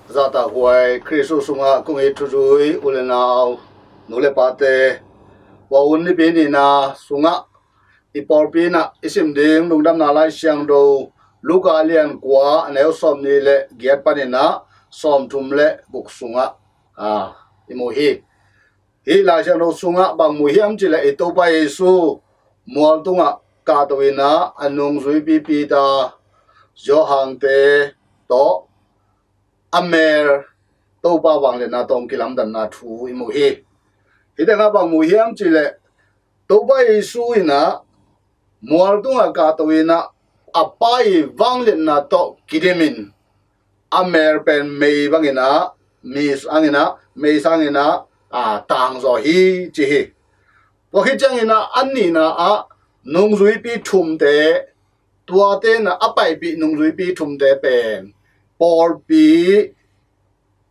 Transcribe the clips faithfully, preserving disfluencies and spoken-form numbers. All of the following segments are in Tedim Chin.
Zahtakhuai Khristu sungah kong it thuzui u le nau, nu le pate, tua hun nipi nihna sungah i pawlpi inah i sim ding Lungdamna Lai Siangtho Luka lian kua, a neu sawmnih le giat paninah sawmthum le guk sungah, a, i mu hi. Hih Lai Siangtho sungah bang mu hiam cihleh, i Topa Jesu mual tungah kahto inah a nungzuipi Peter, Johan te tawh a mel Topa vangliatna tawh kilamdanna thu i mu hi. Hih tengah bang mu hiam cihleh, Topa Jesu inah mual tungah kahto inah a Pa i vangliatna tawh kidimin a mel pen mei banginah, mei sanginah, mei sanginah, a, tangzaw hi ci hi. Tua khit cianginah a nihna ah nungzuipi thumte, tuate inah a paipih nungzuipi thumte pen pawlpi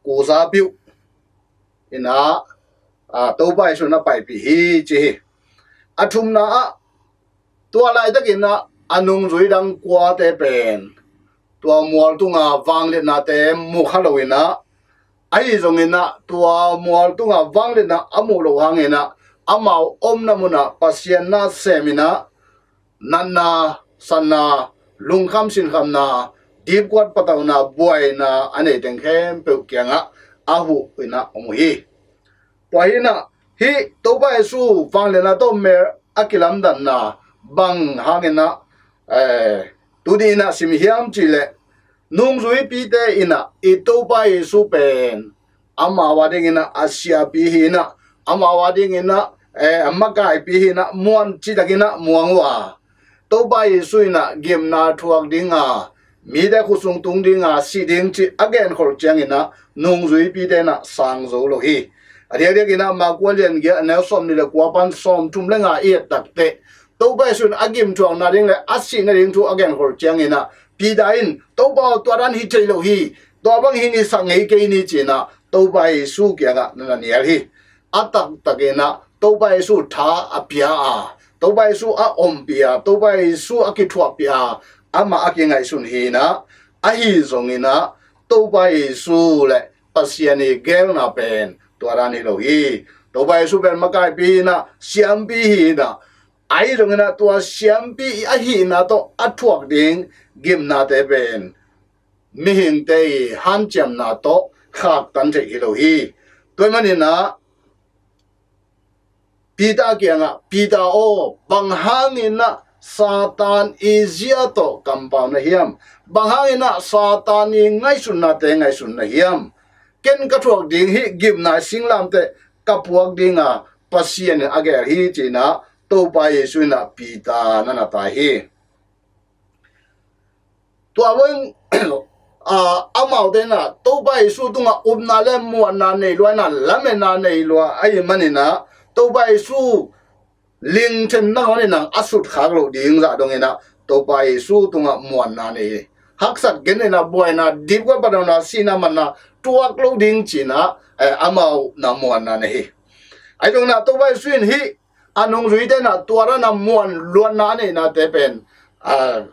kuza piuh inah, a, Topa Jesu inah paipih hi ci hi. A thumna ah tua laitakinah a nungzui dang kuate pen tua mual tunga vangliatnate mu kha lo inah, ahi zonginah tua mual tunga vangliatna a muh loh hanginah amau omna munah Pasian na seminah natna, sanna, lungkham sinkhamna, dipkuat patauhna, buaina a nei teng khempeuh kiangah a huh inah om uh hi. Tua hinah hih Topa Jesu vangliatna tawh mel a kilamdanna bang hanginah, eh, tuni inah sim hiam cihleh, nungzuipite inah i Topa Jesu pen amau a dinginah a siapi hi inah, amau a dinginah, eh, a makaipi hi inah, muan citakinah muang uh a, Topa Jesu inah gimna thuak dinga, mite khutsung tung dinga, sih ding cih a genkholh cianginah nungzuipite inah sang zo lo hi. A diakdiakinah Marka lian giat, a neu sawmnih le kua pan sawmthum le nga i et takteh, Topa Jesu in a gim thuak nading le a sih nading thu a genkholh cianginah Peter in, "Topa aw, tua dan hi thei lo hi, tua bang hi ni, sak ngei kei ni," ci inah Topa Jesu kiangah na na nial hi. A taktakinah Topa Jesu tha a pia a, Topa Jesu a ompih a, Topa Jesu a kithuahpih a, amah a kingaihsun hi inah, ahi zonginah Topa Jesu le Pasian i geelna pen tua dan hi lo hi. Topa Jesu pen makaipi hi inah, siampi hi inah, ahi zonginah tua siampi i ahihna tawh a thuak ding gimnate pen mihingte i hanciamna tawh khaktan theih hi lo hi. Tua ahih maninah Peter kiangah, "Peter aw, bang hanginah Satan i zia tawh kampau na hiam? Bang hanginah Satan i ngaihsutnate ngaihsun na hiam? Ken ka thuak ding hih gimna i singlamteh ka puak dinga Pasian in a geel hi," ci inah Topa Jesu inah Peter na na tai hi. Tua bang, a, amaute inah Topa Jesu tungah upna le muanna nei lua inah, lametna nei lua ahih maninah Topa Jesu lingthem nangawn inah a sutkhak loh ding zah donginah Topa Jesu tungah muanna nei, haksat gen inah, buaina, dipkuat patauhna, sihna manna tuak loh ding ci inah, eh, amau na muanna nei hi. Ahi zonginah Topa Jesu in hih a nungzuite inah tua dan a muan luatna a neihnate pen, a,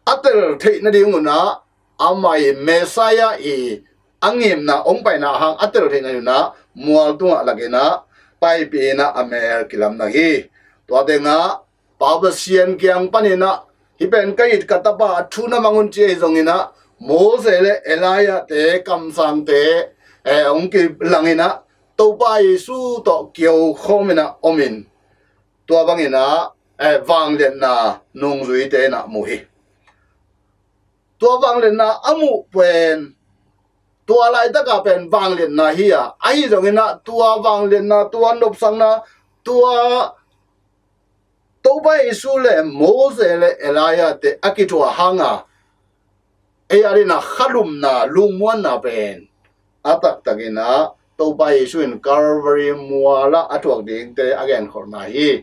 a tel theih nadingunah amah i Messiah i a ngimna hong paina hang a tel theih nadingunah mual tungah lakinah paipih inah a mel kilamdang hi. Tua tengah Pa Pasian kiang paninah, "Hih pen ka it ka Tapa, a thu na mang un," ci ahi zonginah Moses le Elijah te, kamsangte, eh, hong kilanginah Topa Jesu tawh kiokhawm inah omin, tua banginah, eh, vangliatna nungzuite inah mu hi. Tua vangliatna a muh pen, tua laitaka pen vangliatna hi a, ahi zonginah tua vangliatna, tua nopsakna, tua Topa Jesu le Moses le Elijah te a kithuah hanga ei a dinah khalumna, lungmuanna pen a taktakinah Topa Jesu in Calvary mualah a thuak dingte a genkholhna hi.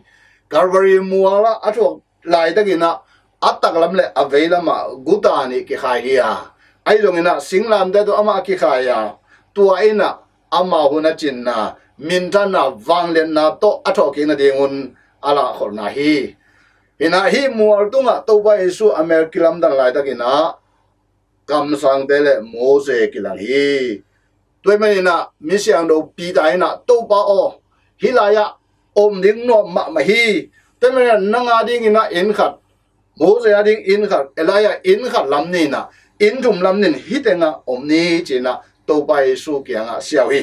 Calvary mualah a thuak laitakinah a taklam le a veilamah guta nih kikhai hi a, ahi zonginah singlamteh tawh amah a kikhai a, tua inah amah hun a cinna, minthanna, vangliatna tawh a thawhkik nadingun a lahkholhna hi. Hinah hih mual tungah Topa Jesu a mel kilamdan laitakinah kamsangte le Moses kilang hi. Tua ahih manin ah mi siangtho Peter in ah, Topa aw, hih lai-ah om ding nuam mahmah hi. Tua ahih manin ah nang a dingin ah inn khat, Moses a ding inn khat, Elijah inn khat lam ni in ah, inn thum lam ni in hih tengah om ni ci-in ah Topa Jesu kiangah sia uh hi.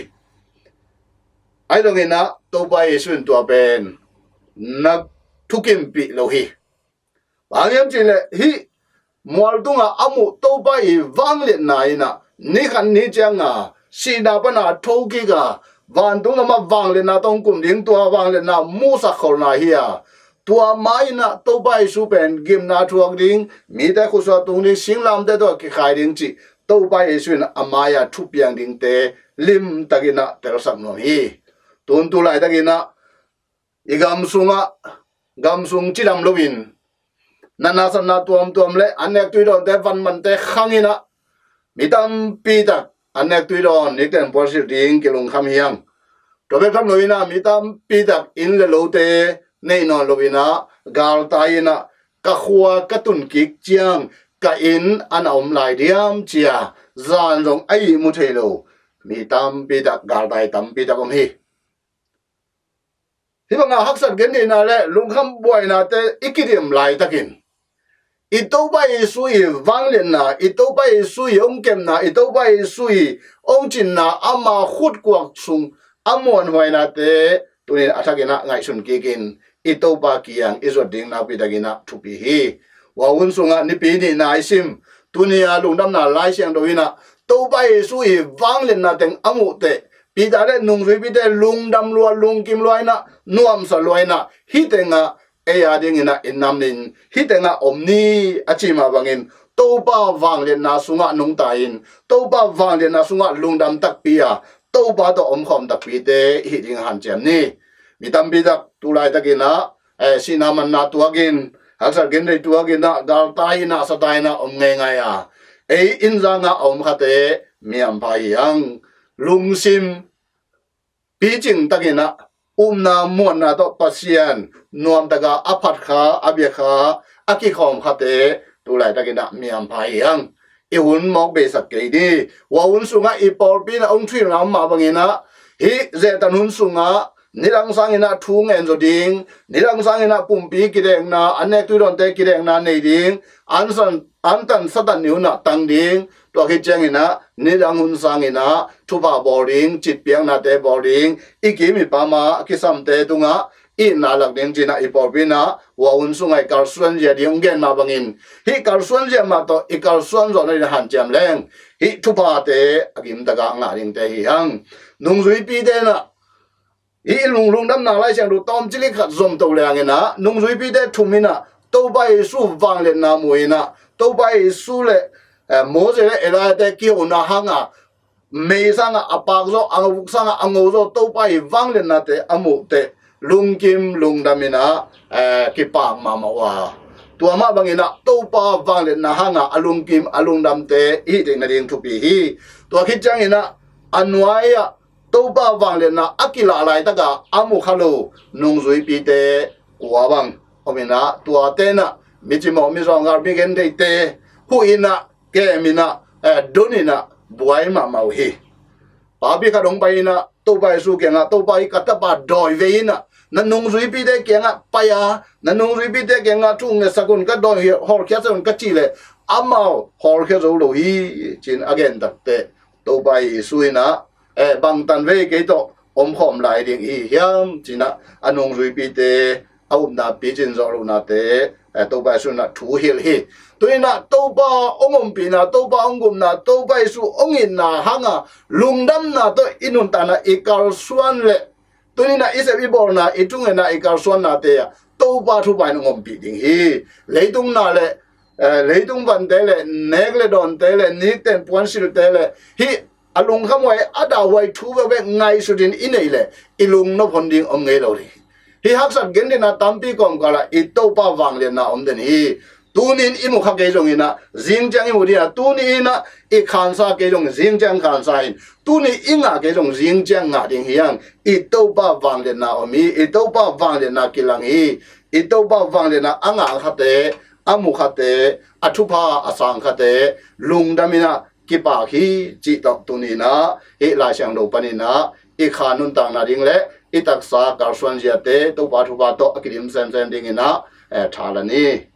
Ahi zongin ah Topa Jesu in tua pen na thukimpih lo hi. Bang hiam cih leh hih mual tungah a muh Topa i vangliatna in ah ni khat ni ciang a sihna pan a thokik a, vantung lamah vangliatna tawh kum ding, tua vangliatna musak kholhna hi a, tua ma-in ah Topa Jesu pen gimna thuak ding, mite khutsuah tung ding, singlamteh tawh kikhai ding cih Topa Jesu in a mai-ah thupiang dingte limtakin ah telsak nuam hi. Tun tu laitakin ah i gam sungah, gam sung cidam loin natna satna tuamtuam le annek tui dawnte, vanmante khangin ah mi tampi tak annek tui dawn, nikten puansilh ding kilungkham hi hang. Tua bek tham loin ah mi tampi tak inn le lote nei nawn loin ah galtai in ah, ka khua ka tun kik ciang ka inn a na om lai diam ci-a zan zong a ihmu thei lo mi tampi tak, galtai tampi tak om hi. Hih bangah haksat gentheihna le lungkham buainate i kidim laitakin, i Topa Jesu i vangliatna, i Topa Jesu i hong kepna, i Topa Jesu i hong cinna, ama khutkuak sung a muanhuainate tunin a thakin ah ngaihsun kikin i Topa kiang i zuat ding nakpi takin ah thupi hi. Ua hun sungah Nipi nihna i sim, tuni-a Lungdamna Lai Siangtho in ah Topa Jesu i vangliatna teng a muh teh, Peter le nungzuipite lungdam lua, lungkim lua in ah, nuamsa lua in ah, hih tengah ei a dingin ah i nam ni in hih tengah om ni a ci mah bangin, Topa vangliatna sungah nungta in, Topa vangliatna sungah lungdam takpi a, Topa tawh omkhawm takpite i hih ding hanciam ni. Mi tampi tak tu laitakin ah, eh, sihna manna tuakin, haksat genthei tuakin ah, galtai in ah, satai in ah om ngeingai a, ei inn zangah a om khate mi hampha hi hang. Lungsim picing takin ah, upna muanna tawh Pasian nuamtaka a phat kha, a bia kha, a kikhawm khate tu laitakin ah mi hampha hi hang. I hun mawk beisak kei ni. Ua hun sungah i pawlpi in ah hong thuhilhna om mah bangin ah, hih zehtan hun sungah nidang sangin ah thu ngen zaw ding, nidang sangin ah pumpi kidekna, annek tui dawnte kidekna nei ding, ansan, antan satan ni hun ah tang ding, tua khit ciangin ah nidang hun sangin ah thupha bawl ding, citpiaknate bawl ding, i kim i pam a kisamte tungah itna lak ding ci-in ah i pawlpi in ah ua hun sungah i kalsuanzia ding hong gen mah bangin, hih kalsuanzia mah tawh i kalsuan zawhna ding hanciam leng, hih thuphate a gimtaka ngah dingte hi hang. Nungzuipite in ah, hih lung, Lungdamna Lai Siangtho tawmcilik khat zom to leng in ah, nungzuipite thum in ah Topa Jesu vangliatna mu in ah, Topa Jesu le, eh, Moses le Elijah-te kihona hang a, mei sangah a pak zaw, a vuk sangah a ngo zaw Topa i vangliatnate a muh teh, lungkim lungdam in ah, eh, kipak mahmah uh a, tua mah bangin ah Topa vangliatna hang a a lungkim a lungdamte i hih theihna ding thupi hi. Tua khit ciangin ah a nuai-ah Topa vangliatna a kilah laitak a a mu kha lo nungzuipite kua bang om in ah, tuate in ah mi cimawh, mi zawngkhal, mi gentheite huh in ah, kem in ah, eh, don in ah buai mahmah uh hi. Papi khat hong pai in ah Topa Jesu kiangah, Topa, hih ka tapa dawi vei in ah, na nungzuipite kiangah pai a, na nungzuipite kiangah thu ngetsak un, ka dawi hawlkhiatsak un ka cih leh amau hawlkhia zo lo hi, ci-in a gen tak teh, Topa Jesu in ah, eh, bangtan vei kei tawh omkhawm lai ding i hi hiam, ci-in ah a nungzuipite a upna picin zawh lohnate, eh, Topa Jesu in ah thu hilh hi. Tu in ah Topa hong ompihna, Topa hong gupna, Topa Jesu hong itna hang a lungdamna tawh i nuntakna i kalsuan leh, tu in ah i sep i bawlna, i thungetna, i kalsuannate ah Topa thupha in hong ompih ding hi. Leitung na le, eh, leitung vante le, nek le dawnte le, nikten puansilte le, hih a lungkhamhuai, a dahhuai thu bekbek ngaihsutin i neih leh, i lungnop hon ding om ngei lo ding. Hih haksat gentheihna tampi kawmkalah i Topa vangliatna om den hi. Tuni-in i mu kha kei zongin ah zing ciang i mu ding a, tuni-in ah i khansa kei zong zing ciang khansa in, tuni i ngah kei zong zing ciang ngah ding hi hang. I Topa vangliatna om hi, i Topa vangliatna kilang hi. I Topa vangliatna a ngah khate, a mu khate, a thupha a sang khate lungdam in ah kipak hi cih tawh tuni-in ah hih Lai Siangtho panin ah i kha nuntakna ding le i taksa kalsuan ziate Topa thupha tawh a kidim semsem dingin ah, eh, tha la ni.